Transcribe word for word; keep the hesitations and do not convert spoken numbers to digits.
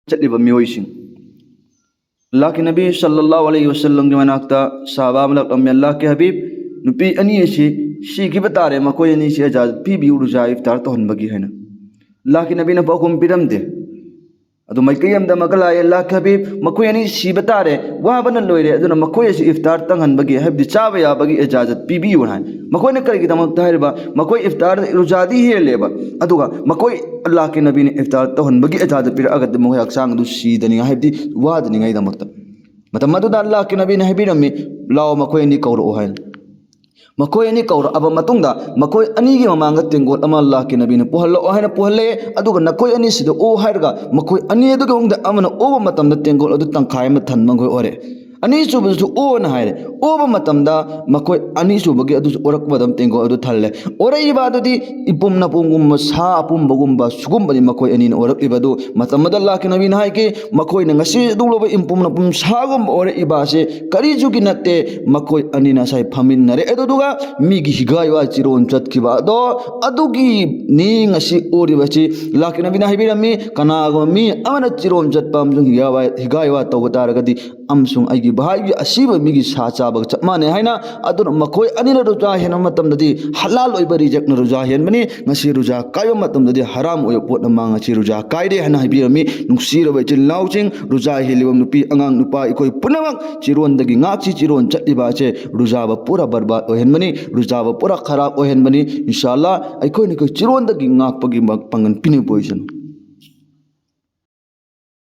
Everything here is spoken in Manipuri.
ꯆꯠꯂꯤꯕ ꯃꯤꯑꯣꯏꯁꯤꯡ꯫ ꯑꯜꯂꯥꯍꯀꯤ ꯅꯕꯤ ꯁꯜꯂꯜꯂꯥꯍꯨ ꯑꯂꯩꯍꯤ ꯋꯁꯜꯂꯝꯒꯤ ꯃꯅꯥꯛꯇ ꯁꯍꯥꯕꯥ ꯑꯃ ꯂꯥꯛꯂꯝꯃꯤ, "ꯑꯜꯂꯥꯍꯀꯤ ꯍꯕꯤꯕ, ꯅꯨꯄꯤ ꯑꯅꯤ ꯑꯁꯤ ꯁꯤꯈꯤꯕ ꯇꯥꯔꯦ, ꯃꯈꯣꯏ ꯑꯅꯤꯁꯤ ꯏꯖꯥꯖꯠ ꯄꯤꯕꯤꯌꯨ ꯔꯨꯖꯥ ꯏꯐꯇꯥꯔ ꯇꯧꯍꯟꯕꯒꯤ" ꯍꯥꯏꯅ꯫ ꯑꯜꯂꯥꯍꯀꯤ ꯅꯕꯤꯅ ꯄꯥꯎꯈꯨꯝ ꯄꯤꯔꯝꯗꯦ꯫ ꯑꯗꯨ ꯃꯥꯏꯀꯩ ꯑꯃꯗ ꯑꯃꯨꯛꯀ ꯂꯥꯛꯑꯦ, "ꯑꯜꯂꯥꯍꯀꯤ ꯍꯕꯤꯕ, ꯃꯈꯣꯏ ꯑꯅꯤ ꯁꯤꯕ ꯇꯥꯔꯦ, ꯋꯥꯕꯅ ꯂꯣꯏꯔꯦ, ꯑꯗꯨꯅ ꯃꯈꯣꯏ ꯑꯁꯤ ꯏꯐꯇꯥꯔ ꯇꯧꯍꯟꯕꯒꯤ, ꯍꯥꯏꯕꯗꯤ ꯆꯥꯕ ꯌꯥꯕꯒꯤ ꯏꯖꯥꯖꯠ ꯄꯤꯕꯤꯌꯨ" ꯍꯥꯏ꯫ ꯃꯈꯣꯏꯅ ꯀꯔꯤꯒꯤꯗꯃꯛꯇ ꯍꯥꯏꯔꯤꯕ? ꯃꯈꯣꯏ ꯏꯐꯇꯥꯔ, ꯔꯨꯖꯥꯗꯤ ꯍꯦꯜꯂꯦꯕ, ꯑꯗꯨꯒ ꯃꯈꯣꯏ ꯑꯜꯂꯥꯍꯀꯤ ꯅꯕꯤꯅ ꯏꯐꯇꯥꯔ ꯇꯧꯍꯟꯕꯒꯤ ꯏꯖꯥꯖꯠ ꯄꯤꯔꯛꯑꯒꯗꯤ ꯃꯈꯣꯏ ꯍꯛꯆꯥꯡ ꯑꯗꯨ ꯁꯤꯗꯅꯤꯡꯉꯥꯏ, ꯍꯥꯏꯕꯗꯤ ꯋꯥꯗꯅꯤꯡꯉꯥꯏꯗꯃꯛꯇ꯫ ꯃꯇꯝ ꯑꯗꯨꯗ ꯑꯜꯂꯥꯍꯀꯤ ꯅꯕꯤꯅ ꯍꯥꯏꯕꯤꯔꯝꯃꯤ, "ꯂꯥꯛꯑꯣ, ꯃꯈꯣꯏ ꯑꯅꯤ ꯀꯧꯔꯛꯑꯣ" ꯍꯥꯏꯅ꯫ ꯃꯈꯣꯏ ꯑꯅꯤ ꯀꯧꯔꯛꯑꯕ ꯃꯇꯨꯡꯗ ꯃꯈꯣꯏ ꯑꯅꯤꯒꯤ ꯃꯃꯥꯡꯗ ꯇꯦꯡꯀꯣꯠ ꯑꯃ ꯑꯜꯂꯥꯍꯀꯤ ꯅꯕꯤꯅ ꯄꯨꯍꯜꯂꯛꯑꯣ ꯍꯥꯏꯅ ꯄꯨꯍꯜꯂꯛꯑꯦ, ꯑꯗꯨꯒ "ꯅꯈꯣꯏ ꯑꯅꯤꯁꯤꯗ ꯑꯣ" ꯍꯥꯏꯔꯒ ꯃꯈꯣꯏ ꯑꯅꯤ ꯑꯗꯨꯒꯤ ꯃꯅꯨꯡꯗ ꯑꯃꯅ ꯑꯣꯕ ꯃꯇꯝꯗ ꯇꯦꯡꯀꯣꯠ ꯑꯗꯨ ꯇꯪꯈꯥꯏ ꯑꯃ ꯊꯟꯕ ꯃꯈꯣꯏ ꯑꯣꯏꯔꯦ꯫ ꯑꯅꯤꯁꯨꯕꯗꯨꯁꯨ "ꯑꯣꯅ" ꯍꯥꯏꯔꯦ꯫ ꯑꯣꯕ ꯃꯇꯝꯗ ꯃꯈꯣꯏ ꯑꯅꯤꯁꯨꯕꯒꯤ ꯑꯗꯨꯁꯨ ꯑꯣꯔꯛꯄ ꯃꯇꯝ ꯇꯦꯡꯀꯣꯠ ꯑꯗꯨ ꯊꯜꯂꯦ꯫ ꯑꯣꯔꯛꯏꯕ ꯑꯗꯨꯗꯤ ꯏꯄꯨꯝ ꯅꯄꯨꯝꯒꯨꯝꯕ, ꯁꯥ ꯑꯄꯨꯝꯕꯒꯨꯝꯕ, ꯁꯨꯒꯨꯝꯕꯅꯤ ꯃꯈꯣꯏ ꯑꯅꯤꯅ ꯑꯣꯔꯛꯂꯤꯕ ꯑꯗꯨ꯫ ꯃꯇꯝ ꯑꯗꯨꯗ ꯑꯜꯂꯥꯍꯀꯤ ꯅꯕꯤꯅ ꯍꯥꯏꯈꯤ, "ꯃꯈꯣꯏꯅ ꯉꯁꯤ ꯑꯗꯨꯒꯨꯝꯂꯕ ꯏꯄꯨꯝ ꯅꯄꯨꯝ ꯁꯥꯒꯨꯝꯕ ꯑꯣꯔꯛꯏꯕ ꯑꯁꯤ ꯀꯔꯤꯁꯨꯒꯤ ꯅꯠꯇꯦ, ꯃꯈꯣꯏ ꯑꯅꯤꯅ ꯉꯁꯥꯏ ꯐꯝꯃꯤꯟꯅꯔꯦ ꯑꯗꯨꯗꯨꯒ ꯃꯤꯒꯤ ꯍꯤꯒꯥꯏ ꯋꯥ ꯆꯤꯔꯣꯟ ꯆꯠꯈꯤꯕ ꯑꯗꯣ, ꯑꯗꯨꯒꯤꯅꯤ ꯉꯁꯤ ꯑꯣꯔꯤꯕꯁꯤ"꯫ ꯑꯜꯂꯥꯍꯀꯤ ꯅꯕꯤꯅ ꯍꯥꯏꯕꯤꯔꯝꯃꯤ, "ꯀꯅꯥꯒꯨꯝꯕ ꯃꯤ ꯑꯃꯅ ꯆꯤꯔꯣꯟ ꯆꯠꯄ ꯑꯃꯁꯨꯡ ꯍꯤꯒꯥꯏ ꯋꯥ, ꯍꯤꯒꯥꯏ ꯋꯥ ꯇꯧꯕ ꯇꯥꯔꯒꯗꯤ, ꯑꯃꯁꯨꯡ ꯑꯩꯒꯤ ꯚꯥꯏꯒꯤ ꯑꯁꯤꯕ ꯃꯤꯒꯤ ꯁꯥ ꯆꯥꯕꯒ ꯆꯞ ꯃꯥꯟꯅꯩ" ꯍꯥꯏꯅ꯫ ꯑꯗꯨꯅ ꯃꯈꯣꯏ ꯑꯅꯤꯅ ꯔꯨꯖꯥ ꯍꯦꯟꯕ ꯃꯇꯝꯗꯗꯤ ꯍꯂꯥꯜ ꯑꯣꯏꯕ ꯔꯤꯖꯛꯅ ꯔꯨꯖꯥ ꯍꯦꯟꯕꯅꯤ, ꯉꯁꯤ ꯔꯨꯖꯥ ꯀꯥꯏꯕ ꯃꯇꯝꯗꯗꯤ ꯍꯔꯥꯝ ꯑꯣꯏꯕ ꯄꯣꯠꯅ ꯃꯥ ꯉꯁꯤ ꯔꯨꯖꯥ ꯀꯥꯏꯔꯦ ꯍꯥꯏꯅ ꯍꯥꯏꯕꯤꯔꯝꯃꯤ꯫ ꯅꯨꯡꯁꯤꯔꯕ ꯏꯆꯤꯜ ꯏꯅꯥꯎꯁꯤꯡ, ꯔꯨꯖꯥ ꯍꯦꯜꯂꯤꯕ ꯅꯨꯄꯤ, ꯑꯉꯥꯡ, ꯅꯨꯄꯥ, ꯑꯩꯈꯣꯏ ꯄꯨꯝꯅꯃꯛ ꯆꯤꯔꯣꯟꯗꯒꯤ ꯉꯥꯛꯁꯤ꯫ ꯆꯤꯔꯣꯟ ꯆꯠꯂꯤꯕ ꯑꯁꯦ ꯔꯨꯖꯥꯕ ꯄꯨꯔꯥ ꯕꯔꯕꯥꯗ ꯑꯣꯏꯍꯟꯕꯅꯤ, ꯔꯨꯖꯥꯕ ꯄꯨꯔꯥ ꯈꯔꯥꯕ ꯑꯣꯏꯍꯟꯕꯅꯤ꯫ ꯏꯟꯁꯥ ꯑꯜꯂꯥ, ꯑꯩꯈꯣꯏꯅ ꯑꯩꯈꯣꯏ ꯆꯤꯔꯣꯟꯗꯒꯤ ꯉꯥꯛꯄꯒꯤ ꯄꯥꯡꯒꯜ ꯄꯤꯅꯕ ꯑꯣꯏꯁꯅꯨ꯫